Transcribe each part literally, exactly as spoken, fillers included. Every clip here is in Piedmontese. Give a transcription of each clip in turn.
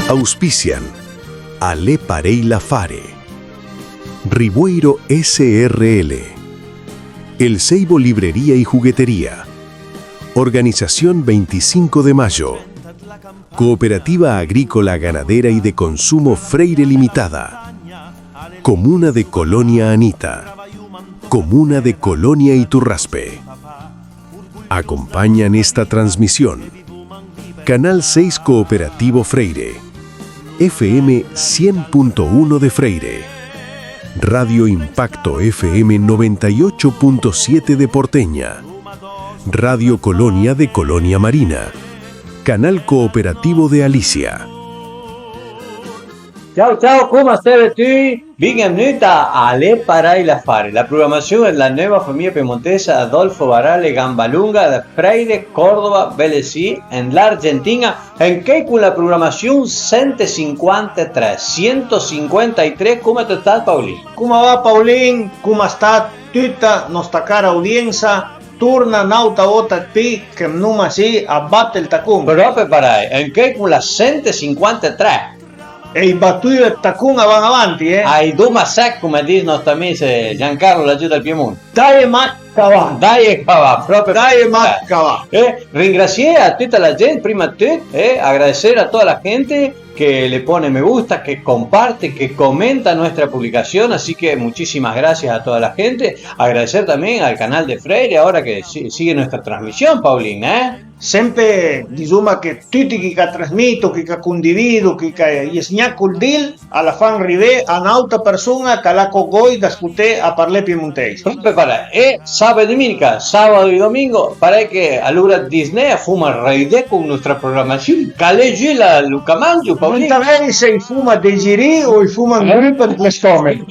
Auspician A l'é parèj l'affare. Rivoeiro S R L. El Seibo Librería y Juguetería. Organización veinticinco de Mayo. Cooperativa Agrícola, Ganadera y de Consumo Freire Limitada. Comuna de Colonia Anita. Comuna de Colonia Iturraspe. Acompañan esta transmisión Canal seis Cooperativo Freire, F M cien punto uno de Freire, Radio Impacto F M noventa y ocho punto siete de Porteña, Radio Colonia de Colonia Marina, Canal Cooperativo de Alicia. Ciao, ciao, coma steve tui? Benvegnut a A l'é parèj l'affare, la programassion dla neuva famija piemontesa Adolfo Barale Gambalunga da Freire, Córdoba, belessì, an l'Argentin-a, ancheuj con la programassion sent e sinquantatré, sent e sinquantatré, coma të stat, Paulin? Coma va, Paulin? Coma sta tuta nosta cara audiensa? Torna n'àutra vòta pi che n'oma sì a bat ël tacon. Pròpe parèj, ancheuj con la sent e sinquantatré. E ij batui ëd tacon a van avanti, eh? Ai doma sec, coma a dis nòst amis Giancarlo, lagiù dal Piemont. Daje mach ch'a va. Daje ch'a va, pròpe. Daje mach ch'a va. Eh, ringrasié a tuta la gent, prima ëd tut, eh, agradecer a toda la gente que le pone me gusta, que comparte, que comenta nuestra publicación, así que muchísimas gracias a toda la gente. Agradecer también al canal de Freire, ahora que si- sigue nuestra transmisión, Paulin, eh? Sempe, disoma che tuti chi ch'a trasmito, chi ch'a condivido, chi ch'a jes gnaco ël dil, a la fan rivé a n'àutra përson-a ch'a l'ha co goj da scoté a parlé piemontèis. Pròpe parèj. E saba e dominica, sábado y domingo, parèj che a l'ora ëd disné a foma rëidé con nòstra programassion. Ch'a l'é giù la, lo camangiu, Paulin? Ëntà vëdde se i foma degirì o i foma un grup ëd l'estòmech.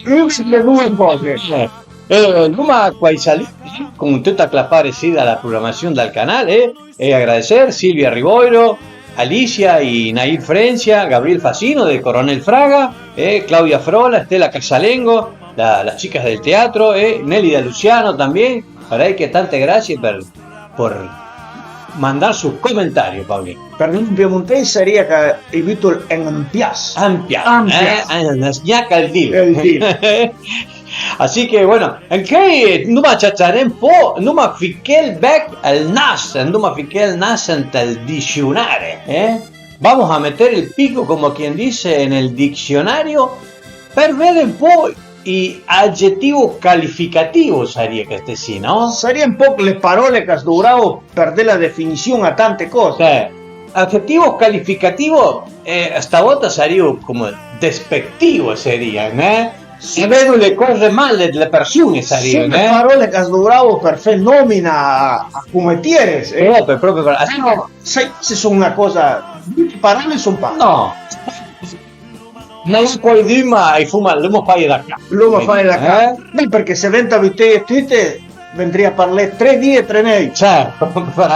Un ëd le doe còse. Eh. E l'oma quaj saluti con tuta ch'la part sì da la programassion dal canal, eh, e agradecer Silvia Rivoiro, Alicia y Nail Frencia, Gabriel Facino de Coronel Fraga, eh, Claudia Frola, Estela Casalengo, la- las chicas del teatro, eh, Nélida Luciano también. Parèj che tante grasie për, për mandar sus comentario, Paulin. Për mi an piemontèis a sarìa ch'a l'hai vuto un ampiàs. Ampiàs, ampiàs, eh? Eh, gnaca ël dil. Ël dil. Así que, bueno, ancheuj, eh, n'oma ciaciaré un pò, n'oma fiché ël bech al nas, n'oma fiché ël nas ant ël dissionare, eh? Vamos a meter el pico, como quien dice, en el diccionario, për vëdde un pò i aggettivo calificativo, sarìa cheste sì, no? Sarìa un pò le paròle ch'as dovravo për dé la definission a tante còse. Cioè, aggettivo calificativo, eh, stavòta sarìo come despettivo, sarìa, né? Se vedo le cose male delle persone, sarìo, sì, né? Le paròle ch'as dovravo për fé nòmina a, a cometiere, eh. Pròpe, pròpe, pròpe. Ah, no, sai, se son na còsa, dui paròle son pa. No. N'hai quaidun, ma i foma, l'oma faje da ca. L'oma faje da ca. Eh? Beh, përchè se venta buteje tute, vendrìa a parlé tre di e tre nèit. Certo,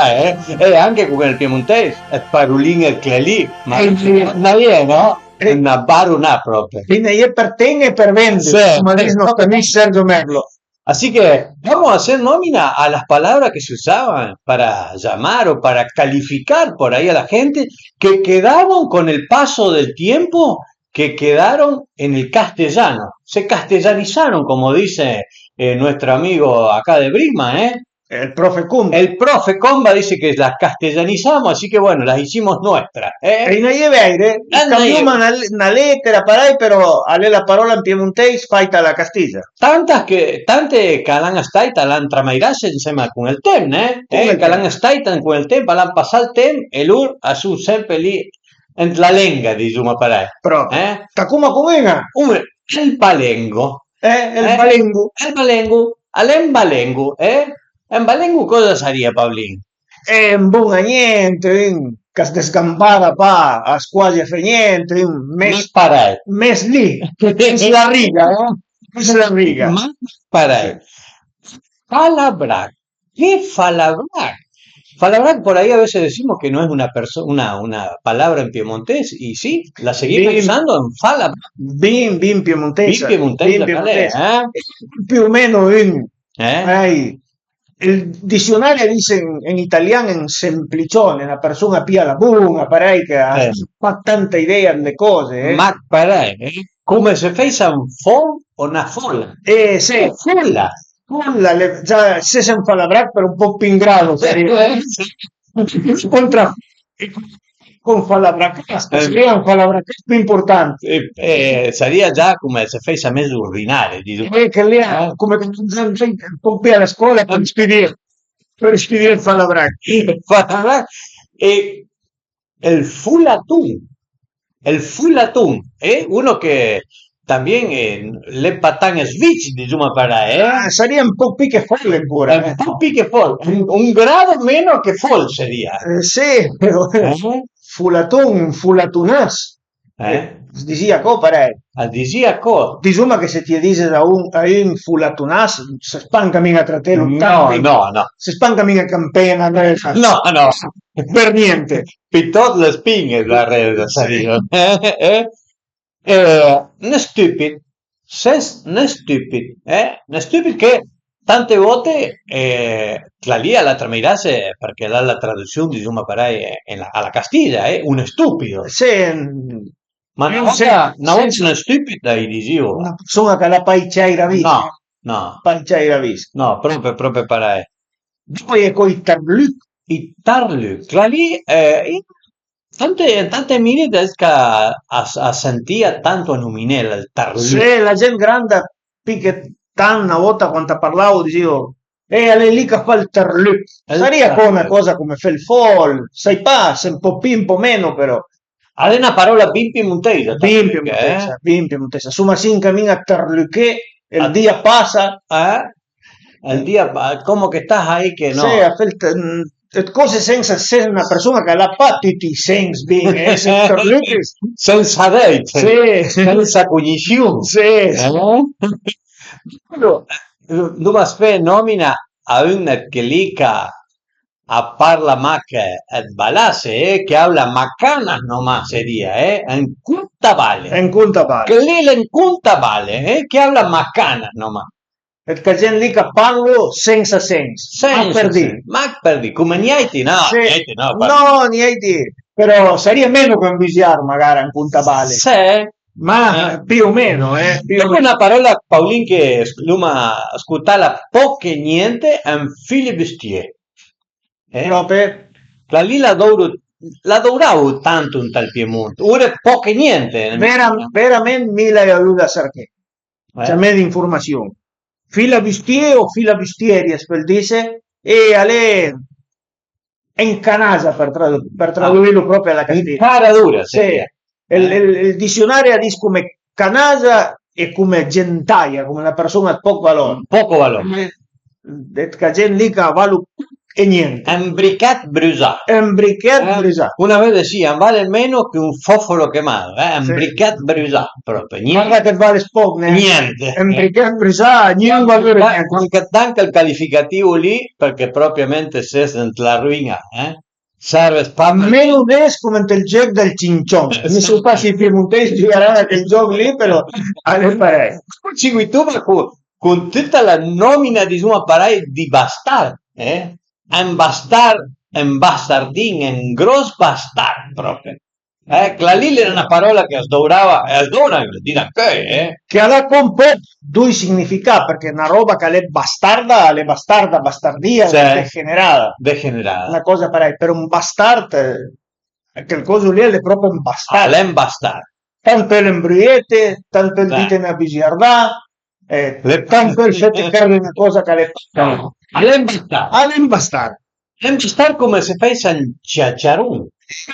eh? E anche con ël piemontèis, ëd parolin-e ch'le lì, ma eh, sì, na je, no? Eh. Na barona pròpe. Quindi je për ten e për vende, sì, come dis nòst amì Sergio Merlo. Así que vamos a hacer nómina a las palabras que se usaban para llamar o para calificar por ahí a la gente que quedaron con el paso del tiempo, que quedaron en el castellano, se castellanizaron, como dice eh, nuestro amigo acá de Brima, ¿eh? El profe Comba. El profe Comba dice que las castellanizamos, así que bueno, las hicimos nuestras, ¿eh? E i n'a je vèire, eh? Ah, i cambioma na, na letera, parèj, però a l'é la paròla an piemontèis fàita a la castija. Tantas che, tante ch'a l'han stait, a l'han tramairasse ënsema con ël temp, eh? Con ël temp. Eh, ch'a l'han stait con ël temp, a l'han passà ël temp e lor a son sempe lì ant la lenga, disoma parèj. Pròpe. Eh? Tacoma con un-a? Un, ël balengo. Eh, ël balengo. Ël balengo. A l'é un balengo, eh? Un balengo còsa sarìa, Paolin? Eh, un bon a gnente, un ch'as desgambara pa, as quasi a fé gnente, un mes, mes parèj. Mes lì, mes la riga, eh? Mes la riga. Ma parèj. Falabrach. Che falabrach? Falabrach por ahí a veces decimos que no es una perso-, una, una palabra en piemontés, y sí, la seguimos usando en falabrach. Bin, bin piemontesa. Bin piemontesa, bin piemontesa, eh? Più o meno un, eh? Ai, Ël disionari a dis en, en italian un semplicione, na persun-a pì a la bun-a, parèj, che a s'fa tanta ideja dle còse, eh. Mach parèj, eh? Come se fèissa un fol o na fola. Eh, sì. Fola. Fola, l'é già, se s'é un falabrach, però un pòch pì in grado, sarìa. Contra con falabracas, che sarìa un falabracas pì important. Eh, eh, sarìa già come se fèissa mez ordinari, disoma. Eh, che lì, eh, come che un pòch pì a la scòla për stüdié, për stüdié ël falabrach. Falabrach. E ël fulaton, ël fulaton, eh? Uno che también, eh, l'é pa tan svich, disoma parèj, eh? Ah, sarìa un pòch pì che fol ancora, eh. Un pòch pì che fol, un, un grado meno che fol sarìa. Eh, sì, però, eh? Fulaton, un fulatonas. Eh? Eh, as disìa co parèj. As disìa co. Disoma che se ti dises a un, a un fulatonas, se spanca mica tra te, no, no, no. Se spanca mica campena, no, no. Për niente. Pitòst le spin-e darera, sarìa. Eh, eh. Eh, un stüpid, ses un stüpid, eh? Un stüpid che tante volte, eh, chla lì a l'ha trameirasse, përchè a l'ha la tradusiun, disoma parèj, eh, a la castija, eh? Un stupido. Sì, ma na volta, na volta un stüpid a-j disìo. Na persun-a ch'a l'ha pa ij ciàir a vist. No, no. Pa ij ciàir a vist. No, pròpi, pròpi parèj. Dopo a-i é co ij tarlüch. Ij tarlüch, chla lì, eh, tante, tante minite ch'a, a, a sentìa tanto a nominela ël tarlüch. Sì, la gent granda, pì che tant, na vòta quand a parlavo, disìo: "Eh, a l'é lì ch'a fa ël tarlüch." Sarìa co na còsa come fé ël fol, sai pa, se un pò pì, un pò meno, però. A l'é na paròla bin piemontèisa, bin piemontèisa, eh? Bin piemontèisa. Suma sì an camin a tarlüché, e ël dì a pasa. Eh? Ël dì a pa-, come che t'hai che no. Sì, a fé ël t-, mm, dë còse sensa, se na persun-a ch'a l'ha pa tüti ij sens bin, eh, se tarlüchis. Sensa dëit, sì, sensa cognissiun. Sì, sì. Eh? Alura, andoma fé nòmina a un dë chel lì ch'a a parla mach dë balasse, eh, che a l'ha macana noma, se dìa, eh, un contabale. Un contabale. Chel lì l'é un contabale, eh, che a l'ha macana noma. Dë chel gent lì ch'a parlo sensa sens. Sensa sens. Mach për dì. Mach për dì, come niàiti, no, sì. Niàiti, no, no, niàiti, però sarìa meno che un büsiard, magara, un contabale. Sì. Ma, eh, pì o meno, eh, pì o meno. Dopo na paròla, Paulin, che l'oma scotala pòch e niente, un filibustier. Eh? Pròpe. Chla lì la douro, la douravo tanto ant ël Piemont, ora pòch e niente. Vera-, verament mi l'hai avüda a serché. Eh? Ciamé d'informasiun. Filabustier o filabustieri, as pöl dise, e a l'é un canaza për tradu-, për traduilo pròpi a la castija. Un caradura, sì. Sì. Ël, ël, ël dissionari a dis come canaza e come gentaia, come na persun-a dë pòch valor. Poco valor. Come dë chel gent lì ch'a valu pòch e niente. Un briquet brüsà. Un briquet brüsà. Una vòta sì, a 'n vale meno che un fofolo quemado, eh? Un briquet brüsà, pròpi. Niente. Guarda che 't vale pòch, ne? Niente. Un briquet brüsà, gnun valor, niente. Anche, anche ël qualificativo lì, përchè pròpiamente ses ant la ruin-a, eh? Serve pa. Meno vess come ant ël giöch dël cincion. Esatto. Mi sai pa se ij piemontèis a giögaran a chel giöch lì, però a l'é parèj. Seguitoma con, con tüta la nòmina, disoma parèj, dë bastard, eh? Un bastard, un bastardin, un gròss bastard, pròpi. Eh, chla lì l'era na paròla che as dourava, e as doura, dila ancheuj, eh? Che a l'ha co un pò doi significà, përchè na ròba ch'a l'é bastarda, a l'é bastarda, bastardìa, sì, degenerada. Degenerada. Na còsa parèj, però un bastard, eh, chel coso lì a l'é pròpi un bastard. A l'é un bastard. Tant pöl ëmbrüjete, tant pöl dite na büsiardà, eh, tant pöl fete perde na còsa ch'a l'é pa. A l'é un bastard. A l'é un bastard. Un bastard come se fèissa un ciaciaron.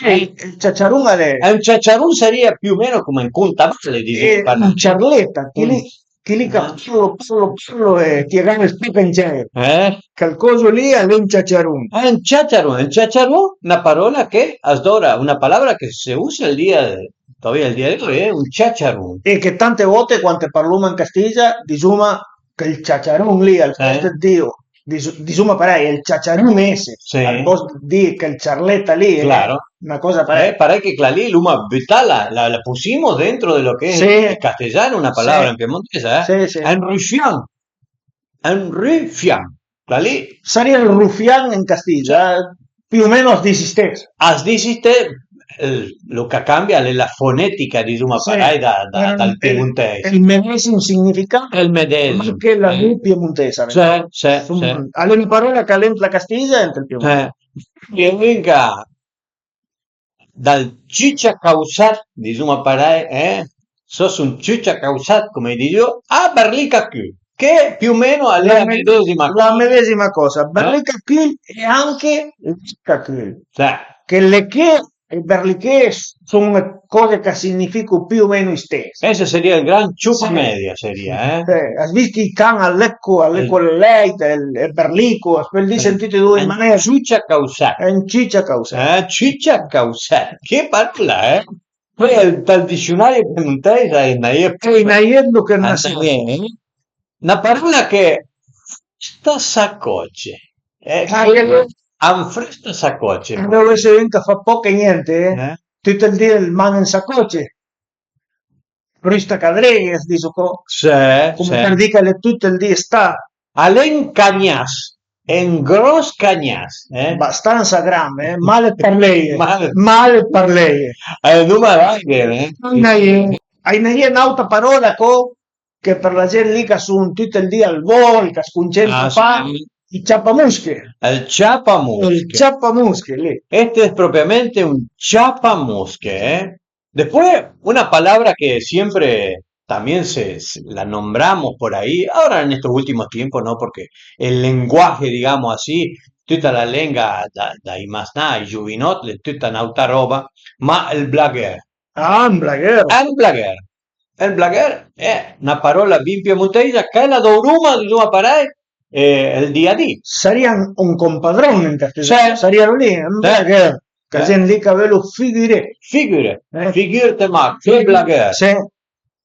Eh, ël ciaciaron a l'é. E un ciaciaron sarìa più o meno come un contabale, disoma, eh, un ciarleta, chi lì, chi lì ch'a parlo, parlo, parlo e ti ël spëca an gir. Eh? Chel coso lì a l'é un ciaciaron. Eh, un ciaciaron, un ciaciaron, na paròla che as doura, una palabra che se usa al día, todavía al día de hoy, eh, un ciaciaron. E che tante vòte quand parloma an castija, disoma chel ciaciaron lì al pòst dë dì, dis-, disoma parèj, ël ciaciaron ese, sì, al pòst dë dì chel ciarleta lì, eh, claro, na còsa parèj. Eh, parèj che chla lì l'oma bütala, la, la pusimos dentro de lo che, sì, è castigiano, una palabra, sì, in piemontese, eh? Sì, sì. È un rufian. È un rufian. Chila lì. Sarìa ël rufian an castisa, eh? Più o meno as dis istess. As dis istess, eh, lo ch'a cambia a l'é la fonetica, dizuma parei, da, da, dal piemunteis. Ël medesim significà, ël medesim, ma che la, eh, piemuntesa, sì, sì, sì. A l'é na parola ch'a l'é ant la castisa e ant ël piemunteis. Eh. E anche dal ciuciacausèt, dizuma parei, eh? Sò son ciuciacausèt, come i diso, a berlica cül, che più o meno a l'é la medesima cosa. La medesima cosa, berlica cül e anche licca cül. Cioè, che le che e berliche son coze ch'a significo più o meno istess. Ël sarìa ël gran ciup media, sarìa, eh? As vist che i can a lecco, a lecco ël lèit, ël, ël berlico, as pöl dise an tute e do le manere. Ciuciacausèt. Ën ciuciacausèt. Eh, ciuciacausèt. Che parola, eh? Pöi ël, tal dissionari piemunteis a-i na-, a-i na-, a-i na-, na parola che frësta sacoce. Eh, a frësta sacoce. Deve esse un ch'a fa poch e niente, eh? Tüt ël di le man an sacoce. Frësta cadreghe, as diso co. Sì, come për di ch'a l'é tüt ël di sta. A l'é un cagnas, un gros cagnas, eh? Bastansa gram, eh? Male ëd parleje. Male ëd parleje. Eh, noma vaghe, eh? A-i na-, a-i na-, n'àuta parola co, che për la gent lì ch'a son tüt ël di al vol, ch'as concentra pa, ël ciapamusche. Ël ciapamusche. Ël ciapamusche, lì. Este es propiamente un ciapamusche, eh? Después, una palabra que siempre también se, se la nombramos por ahí, ahora en estos últimos tiempos no, porque el lenguaje, digamos así, tüta la lenga da, dai masnà ai giovinòt, l'é tüta n'àuta roba, ma ël blagueur. Ah, un blagueur. Un blagueur. Un blagueur, eh, na parola bin piemunteisa, ch'a la dovroma, dizoma parei, eh, ël di a di. Sarìa un, un compadron an castizan. Sì. Sarìa lì, un blagueur. Ch'a gent lì ch'a völo figüré. Figüre, eh, figürte mach, che blagueur. Sì.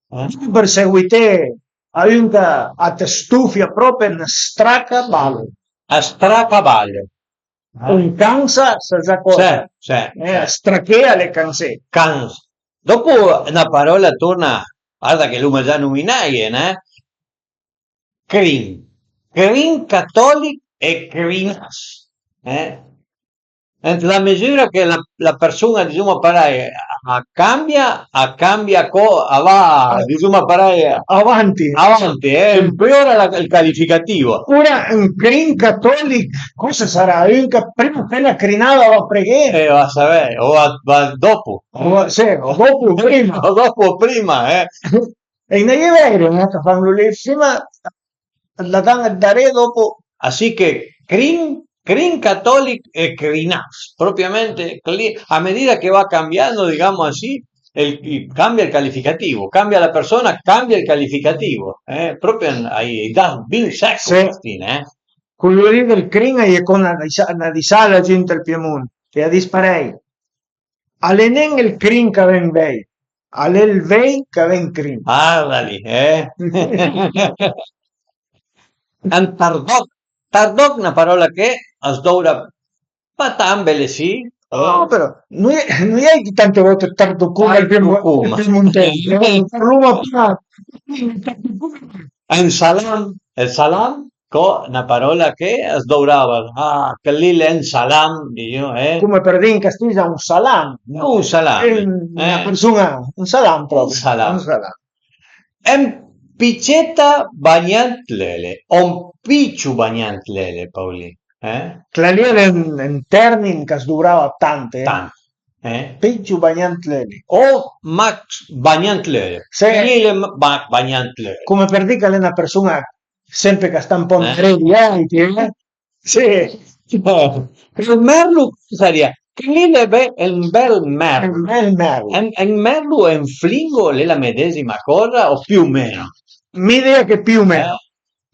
Eh? Për seguité a un ch'a të stufia propi, un stracabalo. A stracabalo. Eh. Un cansa, sa za cosa. Sì, sì. Eh, straché a l'é cansé. Cansa. Dopo na parola torna, varda che l'oma za nominaje, né? Crin. Crin catòlich e crinass, eh? Ant la mizüra che la, la përson-a, dizuma parei, a cambia, a cambia co, a va, dizuma parei, avanti, avanti, eh, empeora la, ël calificativo. Ora un crin catòlich, cosa sarà? Un ch'a prima a fé la crinada a va preghé? Eh, va savei, o va, va dopo. O va, sì, o dopo o prima. O dopo o prima, eh. E i n'a-i é vèire, eh, ch'a fan lo lì, prima la dan ëd daré, dopo. Así che crin, crin catòlich e crinass, propiamente lì, a medida che va cambiando, digamos así, el, el, cambia el calificativo, cambia la persona, cambia el calificativo, eh, propi a-i, a-i dà bin sèch, sì, a-i dà bin sèch, eh. Col lì dël crin a-i é co na disa-, na disada giù ant ël Piemont, e a dis parei. A l'é nen ël crin ch'a ven vei, a l'é ël vei ch'a ven crin. Parla lì, eh? Un tardòch, tardòch, na paròla che as dovra pa tant, belessì. No, però, no i, no i é tante volte tardocoma, ël piemonteis, eh, parloma pa. Un salam, ël salam, co na paròla che as dovrava, ah, chel lì l'é un salam, dizuma, eh. Come për dì an castizan un salam, no? Un salam, eh. Na përson-a, un salam propi. Un salam. Un salam. Un piceta bagnà ant l'ele, o un picio bagnà ant l'ele, Paolin, eh? Chel lì a l'é un, un tërmin ch'as dovrava tant, eh? Tant, eh? Picio bagnà ant l'ele. O mach bagnà ant l'ele. Sì. Chel lì l'é ma-, bagnà ant l'ele. Come për dì ch'a l'é na përson-a sempe ch'a sta un pò andaré di àutri, eh? Sì. Ël merlo sarìa, chel lì l'é be-, un bel merlo. Un bel merlo. Un, un merlo e un flingo l'é la medesima cosa o più o meno? Mi dirìa che più o meno. Eh.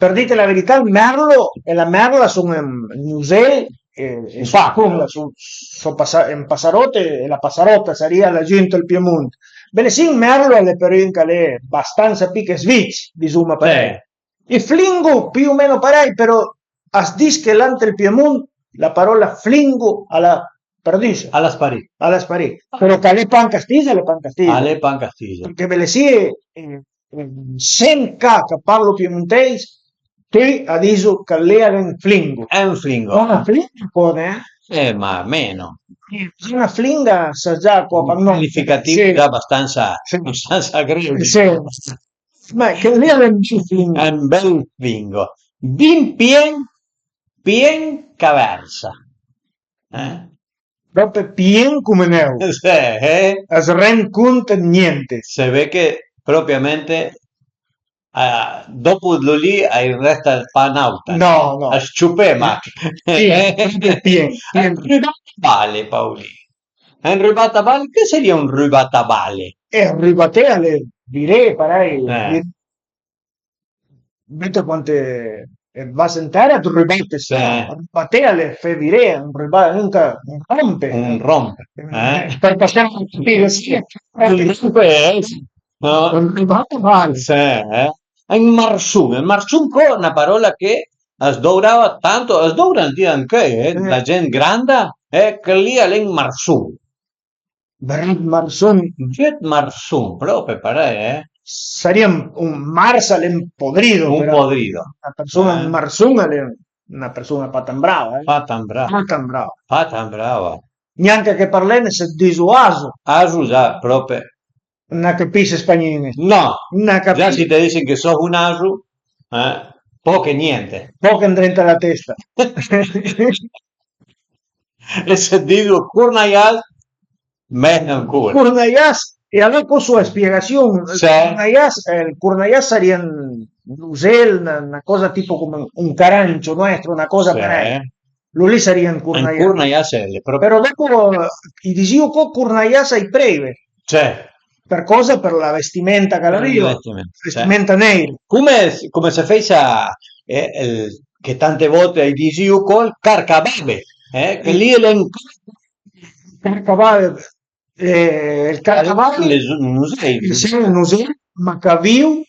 Për dite la verità, ël merlo e la merla a son un, un usél, e, e a son, a son, son pasa-, un pasaròt e, e la pasaròta a sarìa laggiù ant ël Piemont. Belessì, un merlo a l'é për un ch'a l'é bastansa pì che svich, dizuma parei. Sì. E flingo, più o meno parei, però as dis che là ant ël Piemont la paròla flingo a l'ha perdüse. A l'ha sparì. A l'ha sparì. Però ch'a l'é pa an castizan, a l'é pa an castizan. A l'é pa an castizan. Përchè belessì, eh, eh, sent ca ch'a parlo piemonteis, Tüi a dizu ch'ël li al e un flingo. È un flingo. Una flinga, po, ne? Eh, ma meno. Una flinga sa già co, ma no. Significativo, sì, già abbastanza, sì, abbastanza grande. Sì. Ma chël li al e un bel flingo. È un bel flingo. Bin pien, pien ch'a versa. Eh? Prope pien cume neu. Sì, eh? As rend cont dë niente. Se ve che propriamente, ah, dopo lo lì a i resta pa n'auta. No, no. A s-ciupé mach. Sì, pien, pien. Rubatabale, Paolin. Un rubatabale, che sarìa un rubatabale? E rubaté al e viré, parei. Eh. Vëdde quante, eh, vas an tera, të rubate, sì, rubate al e fé viré, un rubà, anche un rompe. Un rompe, eh? Për pasé a capire, sì. Un rompe, eh? No. Un rubate, vale. Sì, eh? Un marsun, un marsun co, na parola che as dovrava tanto, as dovra anche, eh, la gent granda, eh, chël li al e un marsun. Brut marsun. Brut marsun, prope parei, eh? Sarìa un, un mars al e un podrido, però. Un podrido. Una persona, eh, un marsun al e una persona pa tan brava, eh? Pa tan brava. Pa tan brava. Pa tan brava. Gnanca che parlene se dizu aso. Aso già, prope. Na capise spagnine. No. Na capise. Già se te disin che so un aso, eh, poco e niente. Poco andrente alla testa. E se dizu cornaiàs, mei ancora. Cornaiàs, e alora co so le spiegazion? Sì. Cornaiàs, eh, ël cornaiàs sarìa un, un uzel, na, na cosa tipo come un carancio nuestro, na cosa, sì, parei. Lo lì sarìa un cornaiàs. Un cornaiàs, eh, proprio. Però dopo, eh, i dizìo co cornaiàs ai preve. Sì. Për cosa? Për la vestimenta ch'al avìo. La vestimenta, sì. Vestimenta neira. Come, come se fesa, eh, ël, che tante volte ai dizìo col carcababe, eh, che lì l'è un carcababe, eh, ël carcababe al è un uzel. Sì, un uzel, ma ch'a vìu,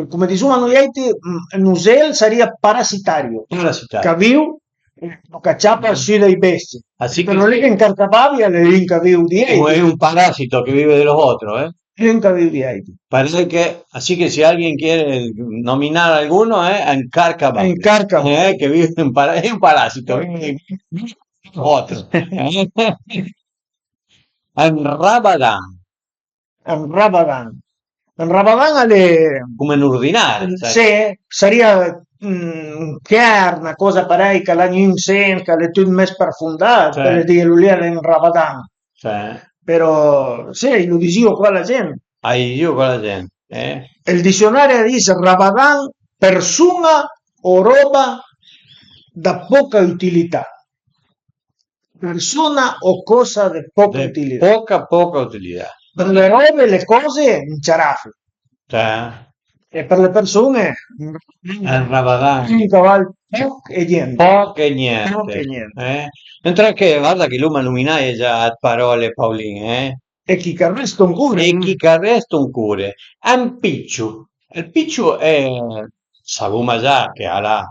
come dizuma noi àutri, mm, un uzel sarìa parasitario. Parasitario. Ch'a vìu, eh, ch'a ciapa sü dai bestie. Así que però lì che un carcababe al è un ch'a vìu di àutri. O es un parásito que vive de los otros, eh? Un ch'a vìu di àutri. Parece que, así que si alguien quiere nominar a alguno, eh, un carcababe. Un carcababe. Eh, que vive un para-, es un parásito, eh, otro. Un rabadan. Un rabadan. Un rabadan al e come un urdinari, sai? Sì, sarìa, mm, un chèr, na cosa parei ch'al a gnun sens, ch'al e tut mess përfundà, sì, pöle dilo lì al e un rabadan. Sì. Però sì, lo dizìo co a la gent. A dizìo co a la gent, eh? Ël dissionari a dis rabadan, persona o roba da poca utilità. Persona o cosa de poca utilità. De poca, poca utilità. Për le robe, le cose, un ciarafi. Cioè, e për le persun-e, un rabadan. Un caval poch e niente. Poch e niente. Poch e niente. Eh? Mentre che, guarda che l'uma nominaje già dë parole, Paolin, eh? E chi ch'a resta ancora. E chi ch'a resta ancora. Un piccio. Ël piccio, eh, savuma già che al a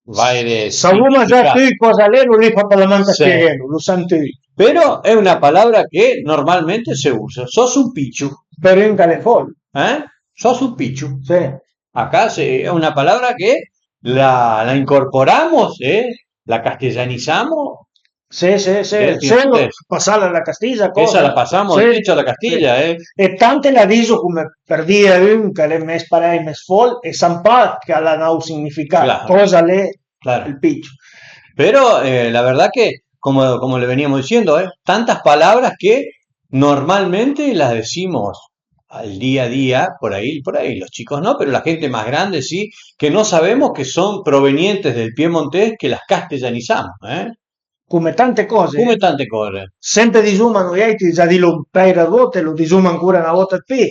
vaire significà. Savuma già tüi cosa l'é, lu l'é pa për la manca, sì, spieghen, lu san tüi. Però è una palabra che normalmente se usa. Sos un piccio. Për un ch'al é fòl. Eh? Sos un piccio. Sì. Acá se, è una palabra que la, la incorporamos, eh, la castellanizamos. Sì, sì, sì. Del piemontese. Pasala a la castiza, cosa. Esa la pasamos, sì, derecho a la castilla, sì, eh. E tante la diso come për dì a un ch'al é mess parei, mess fòl, e san pa ch'al a n'àut significà. Claro. Cosa l'é, claro, ël piccio. Pero, eh, la verdad que, como, como le veníamos diciendo, eh, tantas palabras que normalmente las decimos al día a día, por ahí, por ahí, los chicos no, pero la gente más grande sí, que no sabemos que son provenientes del piemontés, que las castellanizamos, eh? Come tante cose. Come tante cose. Sempe dizuma noi àutri, già dilo un pèira dë volte, lo dizuma ancora na vòta dë pì,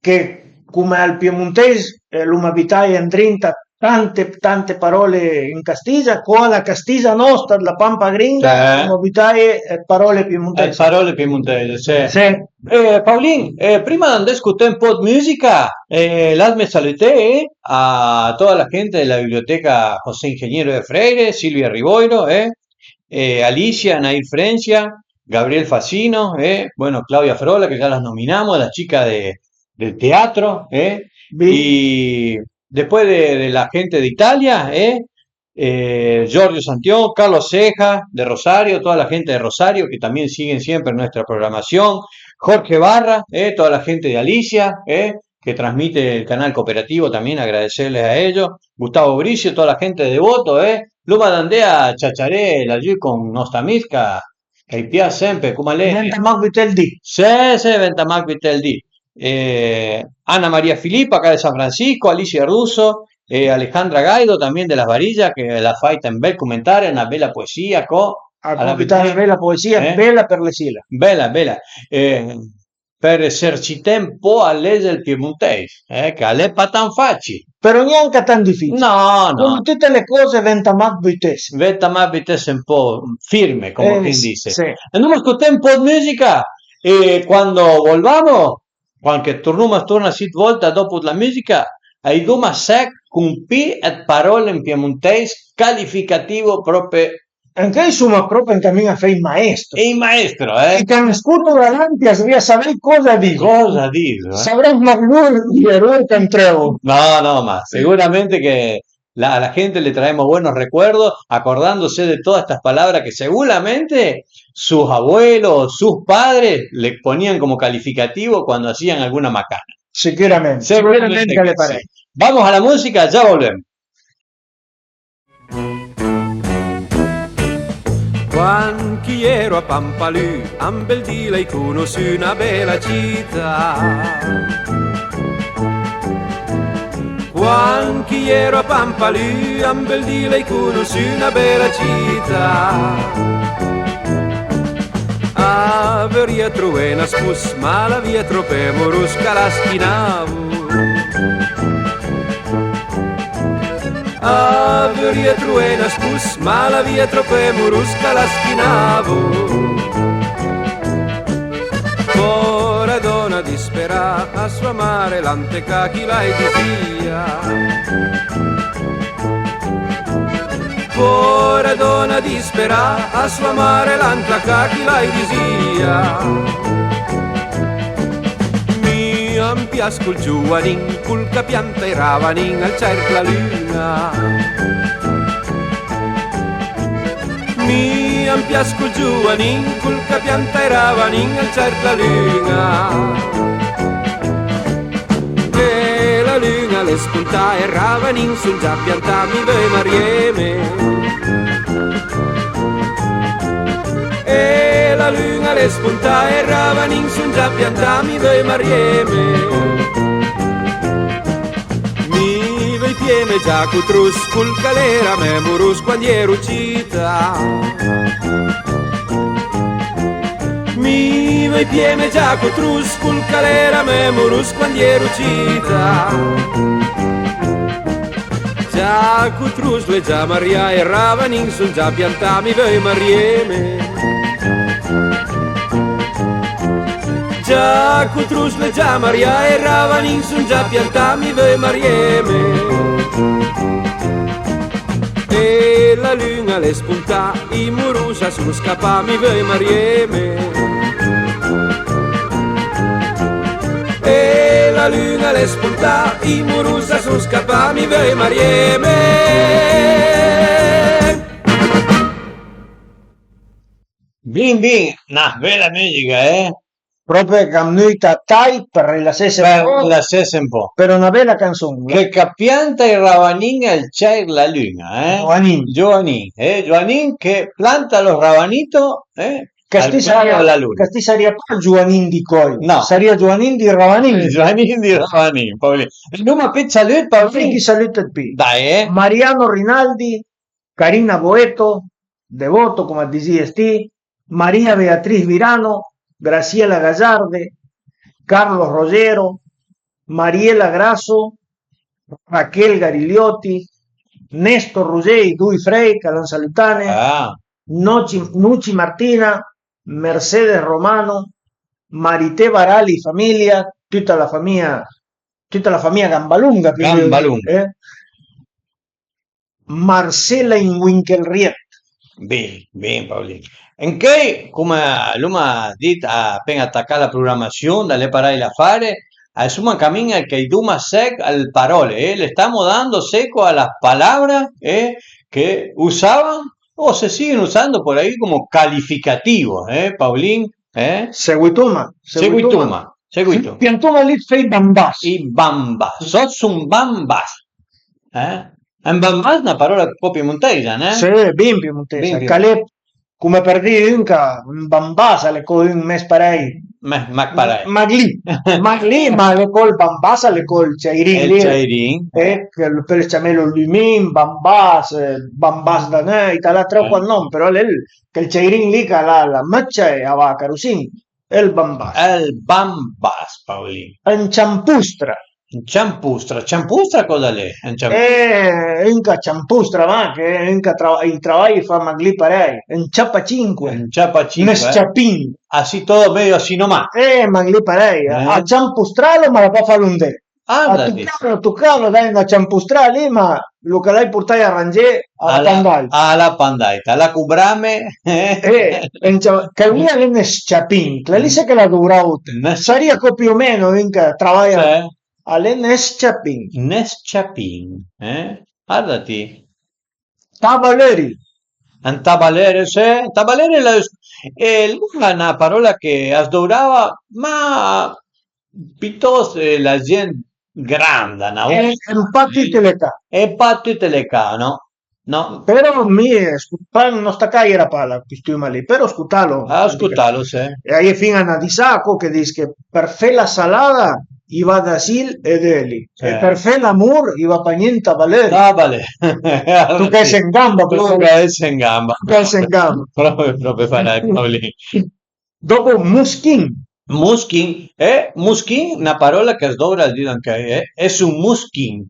che come al piemontes, eh, l'uma butaje andrinta tante, tante parole in castiza, co a la castiza nosta dla Pampa Gringa, sì, l'uma butaje, eh, parole piemontese. Eh, parole piemontese, sì. Sì. Eh, Paolin, eh, prima d'andé scuté un po' dë mùsica, eh, lasme saluté a toda la gente della biblioteca José Ingeniero de Freire, Silvia Rivoiro, eh, eh, Alicia, Nair Frencia, Gabriel Facino, eh, bueno, Claudia Frola, que ya las nominamos, la chica de, del teatro, eh, y después de, de la gente de Italia, ¿eh? Eh, Giorgio Santión, Carlos Ceja de Rosario, toda la gente de Rosario que también siguen siempre nuestra programación, Jorge Barra, ¿eh? Toda la gente de Alicia, ¿eh? Que transmite el canal cooperativo, también agradecerles a ellos, Gustavo Bricio, toda la gente de Devoto, ¿eh? L'uma da andé a ciaciaré laggiù con nostra amica, che i piace sempre, come lei. Venta mach büté ël di. Sì, sì, venta mach büté ël di. Eh, Ana Maria Filippa, ca de San Francisco, Alicia Russo e Alejandra Gaido también de Las Varillas, che l'ha fait un bel comentario, una bella poesia, co, a la butà una bela poesia, eh? Bela për le sila. Bela, bela. Eh, për esercité un po' a lese ël piemontèis, eh, che a l'é pa tan facil. Però gnanca tan dificil. No, no. Come tute le cose, venta mach bütesse. Venta mach bütesse un po' firme, come eh, che si dice. Sì. Andemo a scoté un po' de musica e quando volvamo, quando che tornoma, torna sit volta dopo la musica, a i doma sec con pi ëd parole in piemontèis calificativo prope. Anche i soma prope an camin a fé i maestro. E i maestro, eh? E che an scuto davanti a svrìa savé cosa diso. Cosa diso, eh? Savrà ma lur i errori che an treuvo. No, no, ma seguramente que la, la gente le traemos buenos recuerdos acordándose de todas estas palabras que seguramente sus abuelos, sus padres le ponían como calificativo cuando hacían alguna macana. Sicuramente, sicuramente che a l'é parei. Vamos a la música, ya volvemos. Quand ch'i j'ero a Pampalù, a un bel dì l'hai conossù na bela cità. Quand ch'i j'ero a Pampalù, a un bel dì l'hai conossù na bela cità. A vurìa trové na spos, ma l'avìa tròp moros ch'a la schinavo. A vurìa trové na spos, ma l'avìa tròp moros ch'a la schinavo. Pòra dòna disperà, a soa mare l'ha antecà, ch'i l'hai disìa. Pòra dòna disperà, a soa mare l'ha antecà, ch'i l'hai disìa. Mi a m'pias col giuanin, col ch'a pianta i ravanin, al cèrc la lun-a. Mi a m'pias col giuanin, col ch'a pianta i ravanin, al cèrc la lun-a. E la lun-a a l'é spuntà, e i ravanin son già piantà, mi veuj marieme. E la lun-a a l'é spuntà, e i ravanin son già piantà, mi veuj marieme. Mi veuj pieme già col tros, col ch'a l'era mè moros quand j'ero cit. Mi veuj pieme già col tros, col ch'a l'era mè moros quand j'ero cit. Già col tros l'é già marià, e i ravanin son già piantà, mi veuj marieme. Già col tros l'é già marià, e i ravanin son già piantà, mi veuj marieme. E la lun-a a l'é spuntà, i moros a son scapà, mi veuj marieme. E la lun-a a l'é spuntà, i moros a son scapà, mi veuj marieme. Bin, bin, na bela musica, eh? Pròpe ch'a m'nuita a tai për rilassesse un po. Rilassesse un po. Però na bela canson, eh? Che ch'a pianta i ravanin, al cèir la lun-a, eh? Giovanin. Giovanin, eh? Giovanin che planta los rabanitos, eh? Al cèir la lun-a. Ch'a sti sarìa pa ël Giovanin di Còi, no. Sarìa Giovanin di Ravanin. Giovanin di Ravanin, Paolin. E l'uma pi ëd salut, Paolin? Sì, chi salut ëd pi. Dai, eh? Mariano Rinaldi, Carina Boeto, Devoto, come disìes ti, Maria Beatriz Virano, Graciela Gazarde, Carlos Rogero, Mariela Grasso, Rachel Garigliotti, Nestor Rogé, i doi frèi ch'a l'han salutane, ah. Noci, Nuci Martina, Mercedes Romano, Marité Barali, famìlia, tuta la famìa, tuta la famìa Gambalunga, pì o meno, Gambalunga. Eh? Marcela in Winkelried. Bin, bin, Paolin. Ancheuj, come l'uma dit, a pen-a tacà la programassion, da l'é parèj l'afare, Eh, suma an camin che i doma sec al parole, eh, le stamo dando seco a las palabras, eh, che usaban o se siguen usando por ahí como calificativos, eh, Paolin? Eh? Seguitoma, seguitoma. Seguitoma, seguito. Piantoma lì fai bambas. I bambas, sos un bambas. Eh? Un bambas, na parola un po' piemontesa, né? Sì, bin piemontesa. Bin piemontesa. Ch'al e come për dì un ch'a un bambas al e co un mes parei. Mach parei. Mach lì, mach lì, ma al e co ël bambas, al e co ël ciairin lì. Ël ciairin. Eh, che pöle ciamelo lumin, bambas, eh, bambas da nöit, al a tre o quat nom, però al e ël, chel ciairin lì ch'al a la mëccia e a va a carosin. Ël bambas. Ël bambas, Paolin. Ën ciampustra. Ën ciampustra. Ciampustra còsa l'é? Ën ciamp- Eh, un ch'a ciampustra, ma che un ch'a tra- i travaj i fa mach lì parei. Ën ciapacinque. Ën ciapacinque. Ën s-ciapin. Ah, sì, todo medio así nomás. Eh, mach lì parei. Eh. A ciampustralo, ma l'ha pa falo andé. A tucalo, tucalo, dai na ciampustrà lì, ma lo ch'a l'hai portaje a rangé a l'ha pa andait. A l'ha pa andait, a l'ha cobrame. Eh, chel lì al e ën s-ciapin, chel lì se che l'ha dovrà. Sarìa co più o meno un ch'a travaja, al e ën s-ciapin. Ën s-ciapin, eh? Varda ti. Tabalëri. Un tabalëri, sì, tabalëri l'hai, e l'era na parola che as dovrava, ma pitost, eh, la gent granda, na volta. E un pa tute le ca. E pa tute le ca, no? No. Però mi, scu- pa- nòsta ca a-i era pa la costuma lì, però scotalo. Ah, scotalo, sì. E a-i é fin-a na disa co che dis che për fé la salada i va d'asil e d'öli, e për fé l'amor i va pa gnent a balëri. Ah, balè. Toca esse an gamba, però. Toca esse an gamba. Toca esse an gamba. Pròpi, pròpi parei, Paolin. Dopo muschin. Muschin, eh, muschin, na parola ch'as dovra dì anche, eh, esse un muschin.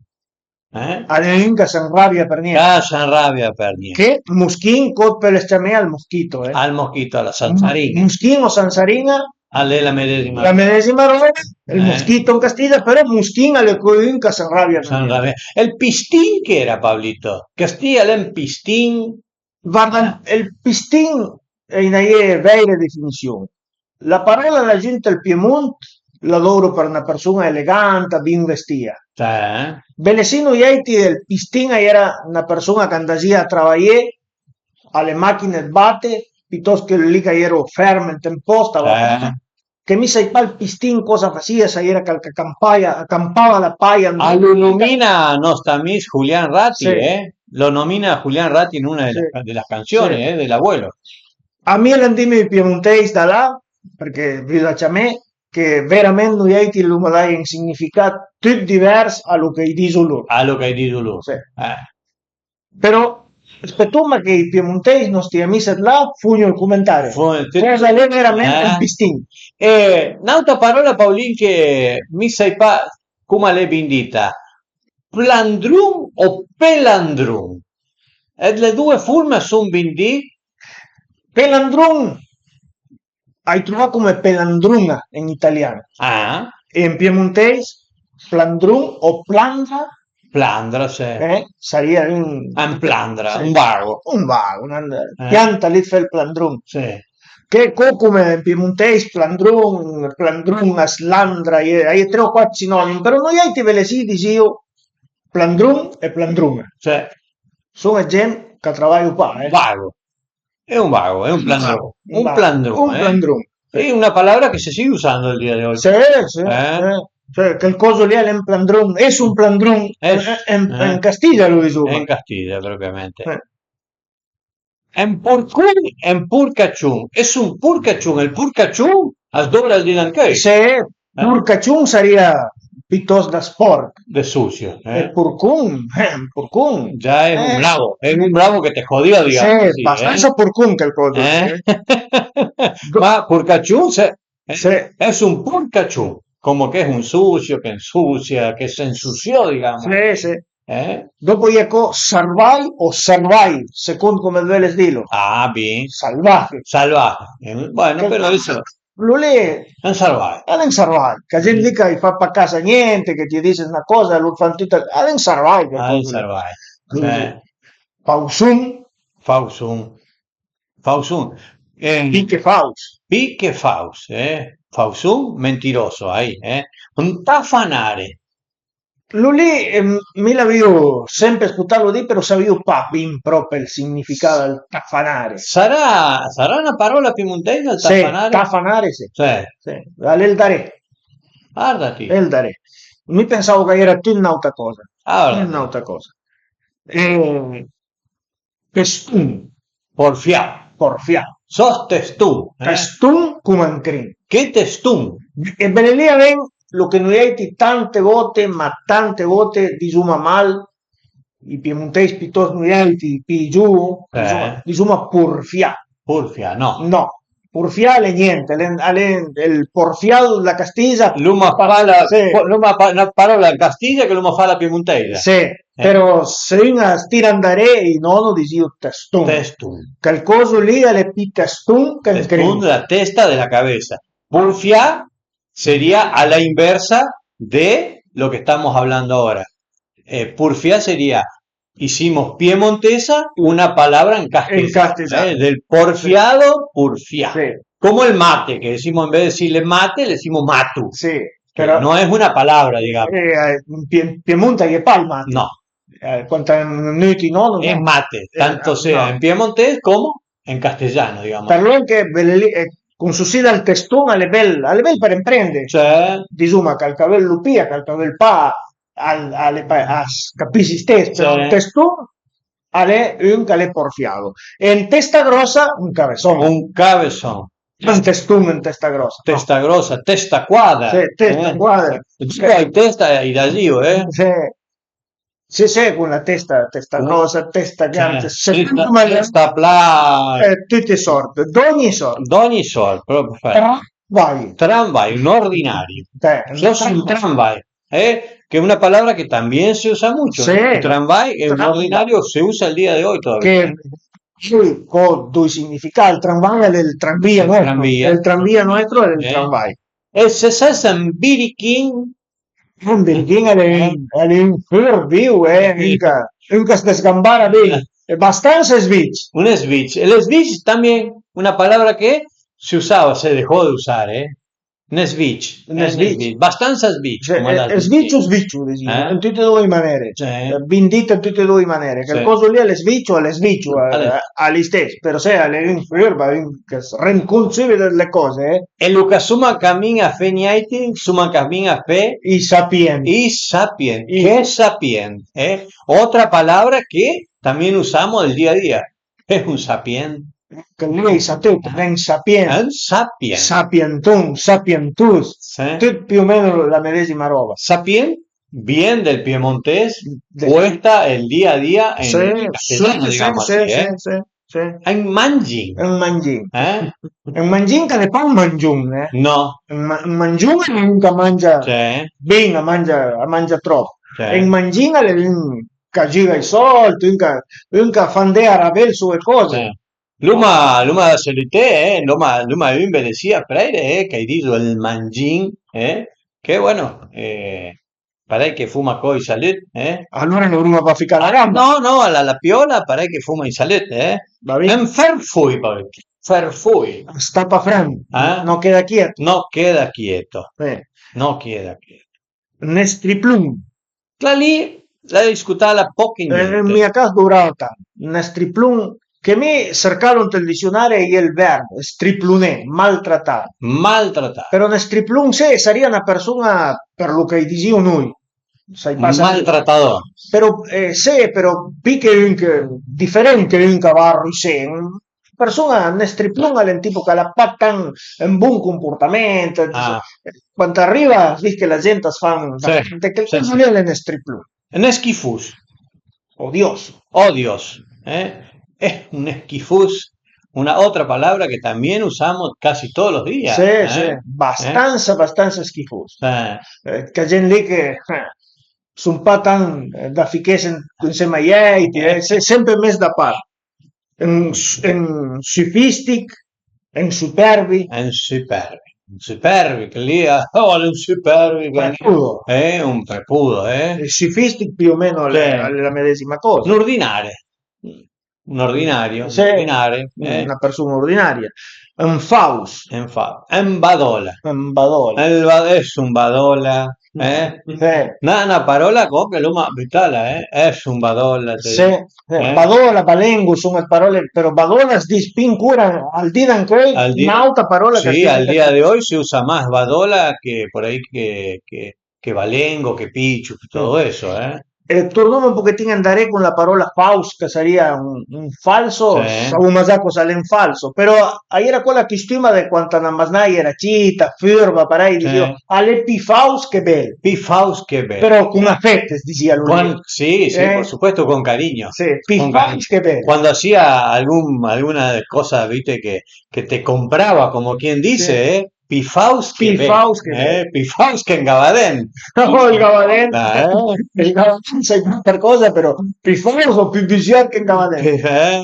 Eh? Al e un ch'a s'anrabia për gnent. Ch'a s'anrabia për gnent. Che muschin, co pöle ciamé al moschito, eh? Al moschito, a la sansarina. Muschin o sansarina? Al e la medesima. La medesima roba, ël moschito an castiglia, però muschin al e co un ch'a s'anrabia për gnent. S'anrabia. E ël pistin ch'era, Paolito? Castiglia al e un pistin? Varda, ël pistin a-i na-i é vèire definission. La parola da giugn ël Piemont la dovro për na përson-a eleganta, bin vestìa. Belessì, nojàiti ël pistin a-i era na përson-a ch'andasìa a travajé a le màchin-e 'd bate, pitost che lì ch'a-i ero ferm ant un pòst a che mi sai pa ël pistin còsa a fasìa, s'a-i era chel ch'a campaja, a campava la paja. A lo nomina nòst amis Julian Rati, eh? Lo nomina Julian Rati in una de la, de la canzone, eh, del abuelo. A mi l'han dime ij piemontèis da là, përchè v'la ciamé, che verament nojàiti l'oma daje un significà tut divers a lo ch'a-i diso lor. A lo ch'a-i diso lor. Sì. Eh. Però spetoma che ij piemontèis, nòsti amis ëd là, fo-gno ël comentari. Còsa l'é verament un pistin? E n'àutra paròla, Paolin, che mi sai pa coma l'é bin dita, plandron o pelandron? E le doe forme a son bin di? Pelandron. Ai trovà come pelandrona en italian. Ah. E en piemontèis, plandron o plandra. Plandra, sì. Eh, sarìa un, un plandra, sì. Un vago. Un vago, un, eh, pianta lì, fé ël plandron. Sì. Che co come en piemontèis, plandron, plandron, a slandra, a-i é, a-i é tre o quat sinonim, però nojàiti belessì disìo plandron e plandrona. Sì. Son ëd gent ch'a travajo pa, eh. Vago. É un vago, é un plandron. Un plandron, eh. Un plandron. È una palabra que se sigue usando el día de hoy. Sì, sì, sì. Cioè, chel coso lì al é un plandron, es un plandron. En, en, en Castilla lo disoma. En Castilla, propiamente. Eh. Un porcon, un porcacion. Es un porcacion, ël porcacion as dovra dì ancheuj. Sì, Eh. Porcacion sarìa pitost da spòrch. De sucio, eh? E porcon, eh, un porcon. Già es un bravo, es un bravo que te jodió, digamos. Sì, así, bastansa porcon chel coso, eh? Ma porcacion, se, eh, es un porcacion, como que es un sucio, que ensucia, que se ensució, digamos. Sì, sì. Eh? Dopo a-i é co sarvaj o sarvaj, second come völe dilo. Ah, bin. Salvaje. Salvaje. Eh, bueno, però adesso Lo lì un sarvaj. Al é un sarvaj, ch'a gent lì ch'a-j fa pa cas a gnente, che t'ie dis na còsa, lor fan tut, al é un sarvaj, ah, un sarvaj. Pauson. Pauson. Pauson. Eh, pì che faus. Pì che faus, eh. Fausun, mentiroso, ahí, eh? Un tafanare. Lu lì, ehm, mi l'avìu sempe scutalu dì, però savìu pa bin pròpi ël significà dël tafanare. Sarà, sarà na paròla piemontèisa, ël Sì, tafanare? Tafanare, sì. Sì. Sì. Al e ël daré. Varda ti. Al e ël daré. Mi pensavo ch'a-i era tut n'àuta còsa. Alora. Tut n'àuta còsa. E Teston. Porfià. Porfià. Sos teston, eh? Teston come un crin. Che teston! E bele lì a ven lo che noiàiti tante vote, ma tante vote disoma mal, i piemontèis, pitost noiàiti, pi giuvu, Eh. disoma, disoma porfià. Porfià, no. No, porfià al e niente, al e, al e ël porfiado dla Castisa. L'uma fala, Sì. po- l'uma fa na paròla an castisa che l'uma fala piemontèisa. Sì, però se un a stira andaré, i nono a disìo teston. Teston. Chel coso lì al e pi teston che un Teston, crin. La testa della cabeza. Porfià sería a la inversa de lo que estamos hablando ahora. Eh, porfià sería, hicimos piemontesa una palabra en castellano, En castellano. eh, del porfiado, porfià. Sì. Como el mate, que decimos, en vez de decirle mate, le decimos matu. Sì, Que però no es una palabra, digamos. Eh, eh, in Pie- Piemonte a-i é pa ël mate. No. Eh, quant a nui ti no, non Es mate, eh, tanto sea no. en piemontés como en castellano, digamos. Për lòn che bele lì, eh, con sto sì dal teston al e bel, al e bel për emprende. Cioè, Disoma ch'al cavèl lo pìa, ch'al cavèl pa, al, al e pa, as capis istess, però Cioè. ël teston al e un ch'al e porfiado. E ën testa gròssa, un caveson. Un caveson. Un teston ën testa gròssa. Testa gròssa, testa quadra. Sì, testa eh? quadra. Già hai testa e hai da zio, eh? Sì. Sì, sì, con la testa, testa grossa, testa grande, Sì, secondo me testa pla- eh, tutte sorte, d'ogni sorte. D'ogni sort, proprio fai. Tramvai. Tramvai, un ordinario. Eh, Sos un tramvai, eh? Que es una palabra que también se usa mucho. Sí. ¿Eh? Tramvai es un Tramvai. ordinario, se usa el día de hoy todavía. Que sì, con due significati, il tramvai è il tranvia, no? Tranvia. Il tranvia nuestro è il Eh. tramvai. E se sa San Birichin Un birichin al e un, al e un furb viu, eh, un ch'a, un ch'a s'dësgambara bin, e bastansa sbich. Un sbich. El sbich también, una palabra que se usaba, se dejó de usar, eh? Un sbich. Un Eh, sbich. sbich. Bastansa sbich, Cioè, come eh, l'altro sbich o sbich. sbiccio, disemo, Eh? in tutte e due le maniere. Sì. Eh, bin dit in tutte e due le maniere. Che Sì. il coso lì al e sbich o al e sbich, Al è- eh, al istess, però se al e un furb, un ch'a s'rend cont sùbit dle cose, eh? E lu ch'a soma an camin a fé niàiti, soma an camin a fé I sapient. I sapient. I Che sapient, eh? Otra palabra que también usamos el día a día. Es un sapient. Che lì sa tut, un sapient. Un sapient. Sapienton, sapientus. Sì. Tut più o meno la medesima roba. Sapient vien del piemontés, De- cuesta el día a día en Sì, el castellano, sì, digamos sì, así, sì, eh? sì, sì. Sì. Un mangin. Un mangin. Eh? Un mangin ch'al e pa un mangiun, eh? No. Un, ma- un mangiun al e un ch'a mangia Sì. bin, a mangia, a mangia trop. Sì. E un mangin al e un ch'a giuga ai sold, un ch'a, un ch'a fa andé a ravèl su le cose. Sì. L'uma, l'uma da saluté, eh? L'uma, l'uma un bele sì a Freire, eh? Ch'ai diso ël mangin, eh? Che bueno, eh, Parèj che fuma co i salut, eh? Alora no l'uma pa ficà la gamba. No, no, la, la piola parèj che fuma i salut, eh? Va bin. Un ferfui, pòi. Ferfui. Sta pa frem. Eh? No queda quieto. No queda quieto. Eh. No queda quieto. Un striplun. Chela lì l'hai scutala pochi Eh, niente. Mia cas dourà tant. Un striplun che mi, sercalu ant ël dissionari, a-i é ël verb, striploné, maltratà. Maltratà. Però un striplun, sì, a sarìa na persun-a, për lo ch'ai dizìu noi. Sai pa se Maltratador. Però, eh, sì, però pi che un che, diferent che un ch'a va a rusé, un persun-a, un striplun al e un tipo ch'al a pa tant un bon comportament, Ah. Quand a riva, a s'dis che la gent as fa un Sì, de che sì, coza sì. Lì al e un striplun. Un schifus. Odioso. Odios, eh? Es un schifus, una otra palabra que también usamos casi todos los días, Sì, eh? Sì, bastansa, bastansa schifus. Eh. Eh, ch'a gent lì che, eh, son pa tant, eh, da fichesse ënsema a jèit, eh, se-, sempe mes da part. Un s-, un sufistich, un superbi. Un superbi. Un superbi, che lì, eh, oh, al e un superbi, che Pepudo. Eh, un pepudo, eh? Ël sufistich più o meno al e, Sì. Al e la medesima cosa. Un ordinare. Un ordinario, un Sì, ordinari, eh? Una persona ordinaria. Un faus. Un fa-, un badola. Un badola. El ba-, es un badola, eh? Sì. Na, na parola co che l'oma butala, eh? Es un badola, te Sì, digo, sì. Eh? Badola, balengo, son dë parole, però badola as dis pì ancora, al dì d'ancuei, Al dì, n'àutra parola che sì, al día de hoy se usa más badola que por ahí que, que, que balengo, que picio, que todo eso, eh? E tornoma un pochetin andaré con la parola faus, che sarìa un, un falso, Sì. Savoma già cosa l'é un falso, però a era quela costuma de quand na masnà a era cita, furba, parei, Sì. Disìo, al é pì faus che bel. Pì faus che bel. Però con afet, disìa lu. Quan-, sì, sì, Eh? Por supuesto, con cariño. Sì, pì Con faus cariño. Che bel. Cuando hacía algún, alguna cosa, viste, que, que te compraba, como quien dice, Sì. Eh? Pì faus che Pì ben. Faus che Eh, ben. Pì faus che un gavadent. Oh, il gavadent. Ah, eh? Il gavadent sai pa per cosa, però pì faus o pì busier che un gavadent. Eh?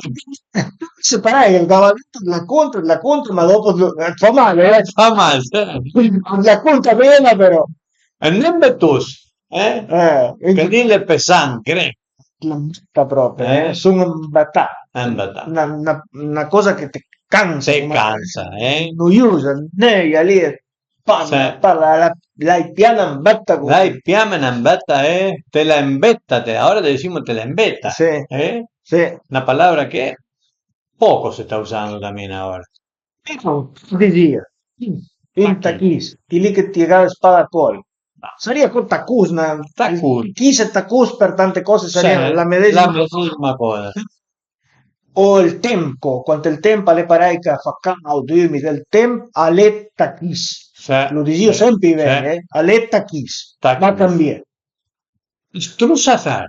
Se parei, il gavadent la conta, la conta, ma dopo eh, fa mal, eh? Fa mal, sì. La conta bela, però. E nen betus, eh? Eh, Che dile pesant, crec. L'embata proprio, eh? Eh. Son embatà. Embatà. Na, na, na cosa che te cansa, Te cansa, eh? Noiosa, neuia lì, e parla, Sì. Parla, la, l'hai pià embata con L'hai pià embata, eh? Te la embeta, te, ahora te decimos te la embeta, Sì. Eh? Sì. Una palabra che poco se sta usando también ahora. Però, disìa, un tachis, chi lì che ti gave spada col. Sarìa co tacus, na, Tacus. Chis e tacus per tante cose sarìa Sì, la medesima la medesima cosa. O il temp, co, quand il temp al é parei che a fa caud, umid, il temp al é tachis. Sì, Lo disìo sì, sempre ben, sì. Eh? Al é tachis. Tachis. Ma cambié. Strusafer.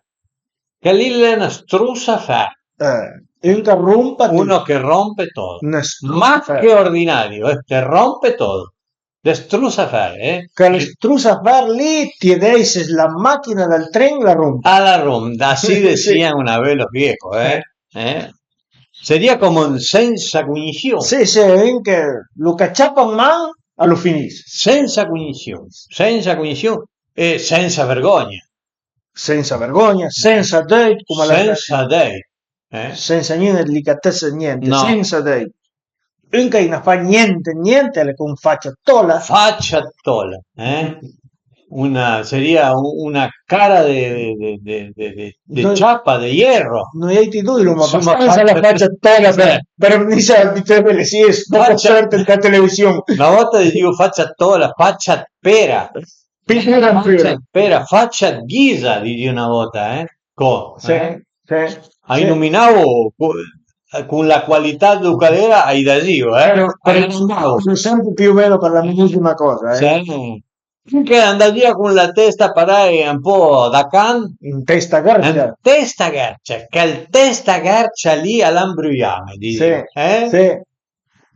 Che lì l'é na strusafer. Eh, un che rompa tutto. Uno che rompe todo. Una strusafer. Ma che ordinario, eh, te rompe todo. De strusafer, eh? Che le strusafer lì ti e deises la machina dal tren la rompe. A la ronda, así Sì. Decían una vez los viejos, eh? Eh? Sería como un senza cognición. Sì, sì, un che lo che ciapa in man a lo finís. Senza cognición, senza cognición e senza vergogna. Senza vergogna, senza deuit, come la Senza deuit, eh? Senza gnun delicatesse, niente, No. Senza deuit. Un che na fa niente, niente, l'é con facia tola. Facia tola, eh? Una, sería u-, una cara de, de, de, de, de, de Noi ciapa, de hierro. Noi ti dui l'oma Insomma, abastansa la facia facia tola per, Sì. Per venise a difende le sie, dopo Facia certe da televisione. Una volta dicevo facia tola, facia pera. Pintura in Facia pera. Pera, facia ghisa, dicevo una volta, eh? Co, Sì, eh? Sì, A sì. Iluminavo co-, con la qualità do che l'era, ai dasìo, eh? Però, però Ai dasìo. Sempre più o meno per la medesima cosa, eh? Sì. Che andasìa con la testa parei un po' da can. In testa garcia. In testa garcia, quel testa garcia lì a l'ha imbruiame, dico, Sì, eh? Sì.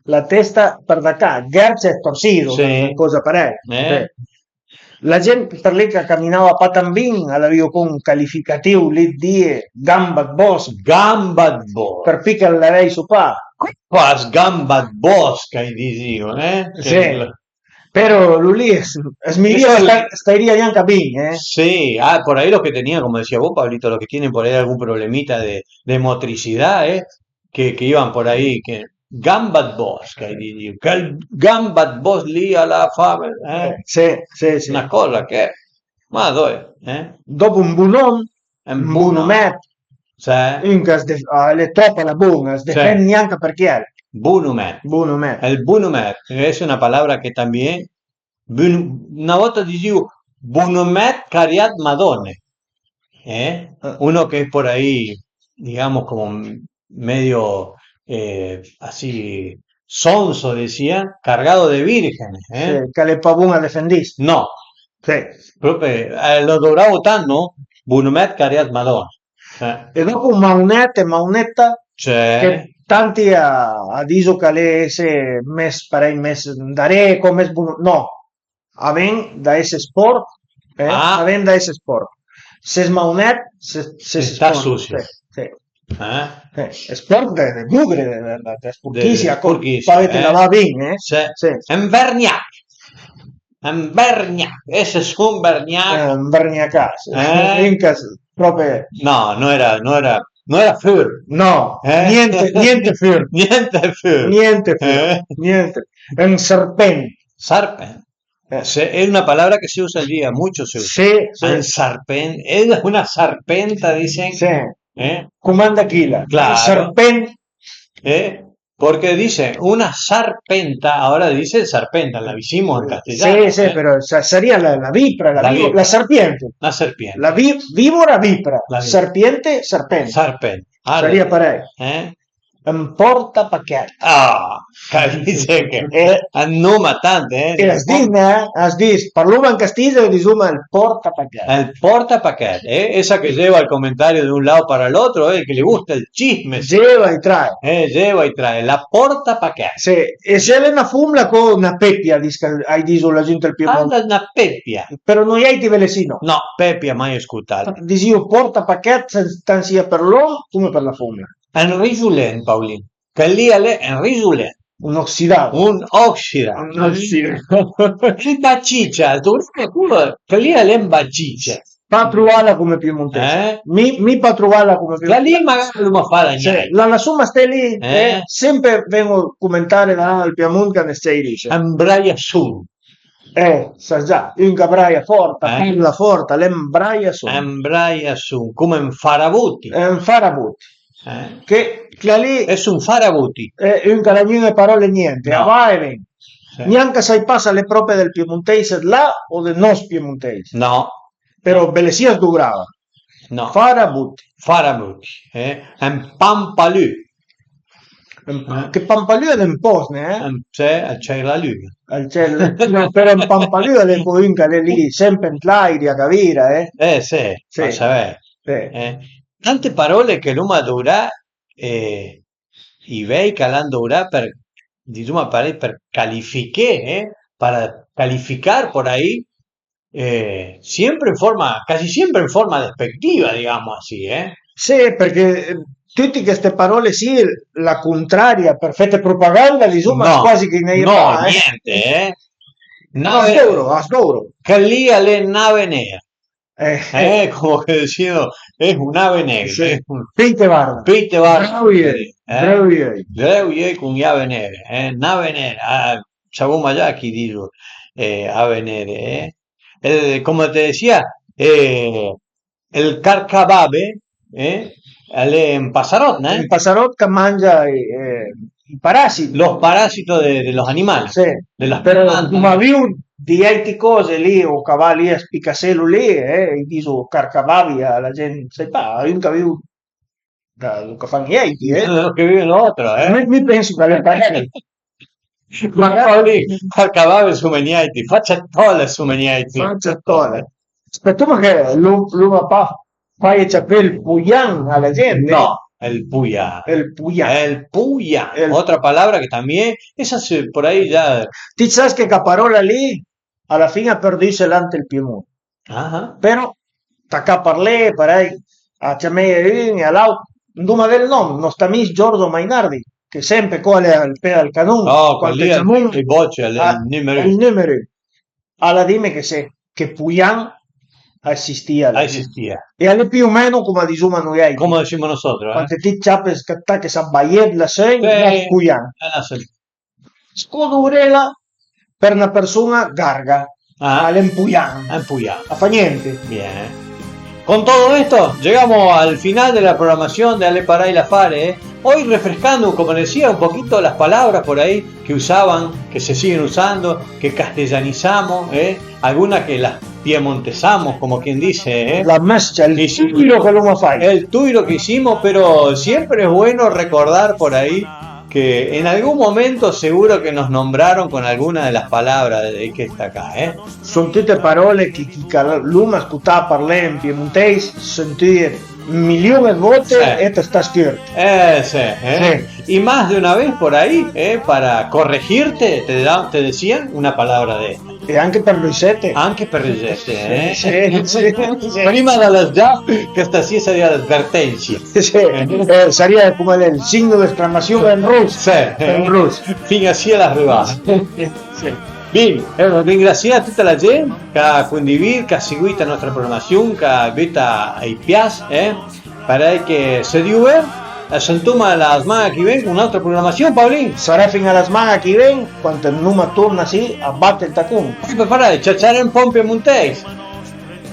La testa per da can, garcia e torcido, Sì. Cosa parei. Eh? Sì. La gent per lì che caminava pa tan bin, a l'avìo con un calificativo lì dë dì, gamba dë bòsc. Gamba dë bòsc. Per pi che l'avèiso pa. Pas gamba dë bòsc, ai disìo, eh? Sì. Però lu lì as-, as-, mi Sì, sì. Sta-, stairìa gnanca bin, eh? Sì, ah, por ahí los que tenían, como decía vos, Pablito, los que tienen por ahí algún problemita de, de motricidad, eh, que, que iban por ahí, que gamba dë bòsc, ai disìo, che gamba dë bòsc lì a la fa, eh? Sì, sì, sì. Una cosa che, ma dove, eh? Dopo un bon òm, Un bon òm. Bonomèt. Sì. Un ch'as de-, a l'é tròp a la bon, as defend gnanca për chiel. Bonomèt. Bonomèt. El bonomèt, che es una palabra que también, bon-, una volta disìo bonomèt carià dë Madone. Eh? Uno que es por ahí, digamos, como medio eh, así, sonso, decía, cargado de vírgenes, eh? Sì, ch'a l'é pa bon a defendis. No. Sì. Proprio, eh, lo adoravo tanto, bonomèt carià dë Madona. Eh. E dopo maunèt e mauneta, Sì. Che tanti a, a diso ch'a l'é ese mes parei, mes andaré, co mes bon, no. A ven da ese sport, eh? Ah. A ven da ese sport. Ses maunèt, se, se, se sta sport, sucio. Sì, sì. Eh? Eh, sport de, de mugre, de, de, de sporchisia, de, de sporchisia, pavete eh? Lavà bin, eh? Sì. Sì. Ënvernià. Ënvernià. Ese sconvernià. Eh, ënvernià, sì. Eh? Incas-, proprio. No, no era, no era No era furb. No, eh? Niente, niente furb. Niente furb. Niente furb. Eh? Niente. Un serpent. Serpent. Eh. Se, es una palabra que se usa allí, a mucho se usa. Sí, sí. Un serpent. Es una serpenta, dicen. Sí. Eh? Comanda Kila. Claro. Serpent. Eh? Porque dicen una sarpenta, ahora dicen sarpenta, la hicimos en castellano. Sí, sí, eh, pero sa- sería la, la vipra, la, la vi- vipra. La serpiente. La serpiente. La vi- víbora, vipra. La vipra. Serpiente, serpente. Sarpent. Ah, sería parei. Eh? Un portapachet. Ah, capite che eh, a noma tante, eh. E as dis, eh? As dis, parloma in castillo e disoma il portapachet. El portapachet, eh? Esa que lleva el comentario de un lado para el otro, eh, que le gusta el chisme. Lleva y trae. Eh, lleva y trae. La portapachet. Sì, e se l'è na fomla co na pepia, dis che ai diso la gente al Piemonte. Anda na pepia. Però noi ai ti ve le sì, no. No, pepia mai ascoltato. Disio portapachet, se- tant sia per l'om come per la fomla. Un risulent, Paolin. Quel lì a l'é un risulent. Un oxidà. Un oxidà. Un oxidà. Ël bacicia, quel lì a l'é un bacicia. Pa truvala come piemontese. Eh? Mi, mi pa truvala come piemontese. Da lì magari l'uma fala. Sì, gnente. La lassuma sté lì, eh? Eh? Sempre ven-o comentare là al Piemonte che ne s-ciairise. Un braiasson. Eh, sa già, un ch'a braia fòrt, a parla fòrt, a l'é un braiasson. Un braiasson, come un farabuti. È un farabuti. Eh. Che, che lì è un farabuti. È un ch'a l'ha gnun-e paròle gnente, no. A va e ven. Sì. Gnanca sai pa s'a l'é pròpe dël piemontèis là o dël nòst piemontèis. No. Però bele sì as duvrava. No. Farabuti. Farabuti, eh? Un pampalù. Un- eh? Che pampalù a l'é un pòst, né? Un- sì, al ciel la luna. Al ciel, no, però un pampalù a l'é co un ch'a l'é lì, sempre ant l'aria, ch'a vira, eh? Eh, sì, sì. Fa savè. Sì. Eh? Tante paròle che l'uma duvrà, eh, i vej ch'a l'han duvrà per, disoma parei, per califiché, eh? Para calificar por aí, eh, siempre en forma, casi siempre en forma despectiva, digamos así, eh? Sì, perché, eh, tuti cheste paròle sì, la contraria, për fete propaganda, disoma, no, quasi che i n'hai no, pa, eh? Niente, eh? No, as douro, as douro. Quel lì a l'é n'ave nera. Eh, eh, como que diciendo, es un ave negra, sì. Es un pite barba. Pite barba. Bravo, eh? Bravo, eh. Bravo, eh, con ave nere, eh? N'ave nera, ah, savoma già chi diso, eh, ave nere, eh? Eh, come te decía, eh, el carcabave, eh, a l'é un pasarot, né? Un pasarot ch'a mangia i, eh, i parasit. Los parásitos de, de los animales. Sì. De las plantas. Però, ma viu di àiti cose lì, o ch'a va lì a spicasselo lì, eh, i diso carcabavi a la gent, sai pa, un ch'a viu da lo che fan i àiti, eh? Lo che vive l'altro, eh? Mi, mi penso che l'è parei. Magari lì, carcabave suma gnanti, faciatòle suma gnanti. Faciatòle. Aspetoma che lo, lo va pa fai ciapé ël puian a la gente. No, el puian. El puian. El puian. El- Otra palabra que también, esa se, por ahí ya. Ti sas che ca paròla lì, a la fin a perdüse là ant ël Piemont. Ah. Però tacà parlé, parei, a ciameje un e a l'àut, andoma del nòm, nòst amis Giorgio Mainardi, che sempe co a l'é al pé dal canon, oh, quando lì ciamon, i bòce, al è, ah, il numero, il numero. A l'ha dime che se, che Puian a esistìa. A esistìa. E a l'é più o meno come a disoma noi àiti. Come dicimos nosotros, eh? Quando ti ciape, scattà che sa baiet la seuin, sì, là puian. Eh, là, sì. Scodovrela per na persun-a garga. Ah. A l'é un puian. Un puian. A fa gnente. Bien. Con todo esto, llegamos al final de la programación de Ale Pará y la Fare, ¿eh? Hoy refrescando, como decía, un poquito las palabras por ahí que usaban, que se siguen usando, que castellanizamos, ¿eh? Algunas que las piemontesamos, como quien dice, ¿eh? La mezcla, el tuiro que l'oma fai. El tuiro que hicimos, pero siempre es bueno recordar por ahí que en algún momento seguro que nos nombraron con alguna de las palabras de que está acá, ¿eh? Son tute paròle che chi ch'a l'oma scotà parlé an piemontèis, sentìe un milion dë volte, sì, e të sta scurt. Eh, sì, eh. Sì. Y más de una vez por ahí, eh, para corregirte, te, da- te decían una palabra de estas. E anche për rësete. Anche për rësete, eh. Sì, sì, sì. Prima da las già, questa sì saria l'advertensia. Sì, eh, saria come ël signo d'esclamasion an rus. Sì, eh. An rus. Fin a sì a l'ha rivà. Sì. Bin, eh, ringrasié a tuta la gent ch'a condivide, ch'a seguita la nostra programasion, ch'a buta ai pias, eh. Parèj che se Diu völ, e sentoma la sman-a ch'i ven con n'àutra programassion, Paolin. Sarà fin-a la sman-a ch'i ven, quand andoma torna sì a bate ël tacon. Sì, parèj, ciaciaré un pò an piemontèis.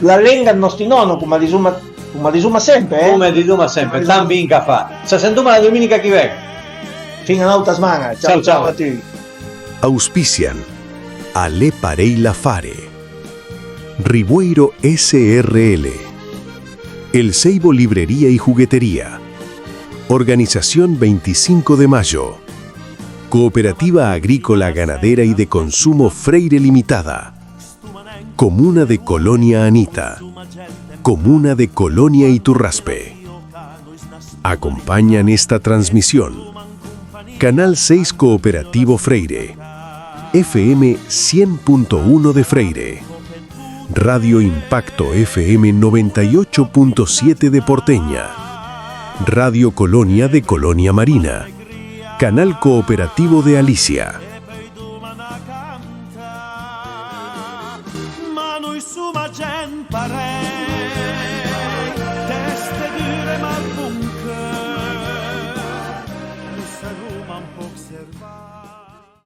La lenga dë nòsti nòno, coma disoma, coma disoma sempe, eh? Coma disoma sempe, tant bin ch'a fa. Se sentoma la dominica ch'i ven. Fin-a n'àutra sman-a. Ciao, ciao a tuti. Auspician A l'é parèj l'affare. Rivueiro S R L. El Seibo Librería y Juguetería. Organización veinticinco de Mayo. Cooperativa Agrícola, Ganadera y de Consumo Freire Limitada. Comuna de Colonia Anita. Comuna de Colonia Iturraspe. Acompañan esta transmisión Canal seis Cooperativo Freire, F M cien punto uno de Freire, Radio Impacto F M noventa y ocho punto siete de Porteña, Radio Colonia de Colonia Marina, Canal Cooperativo de Alicia,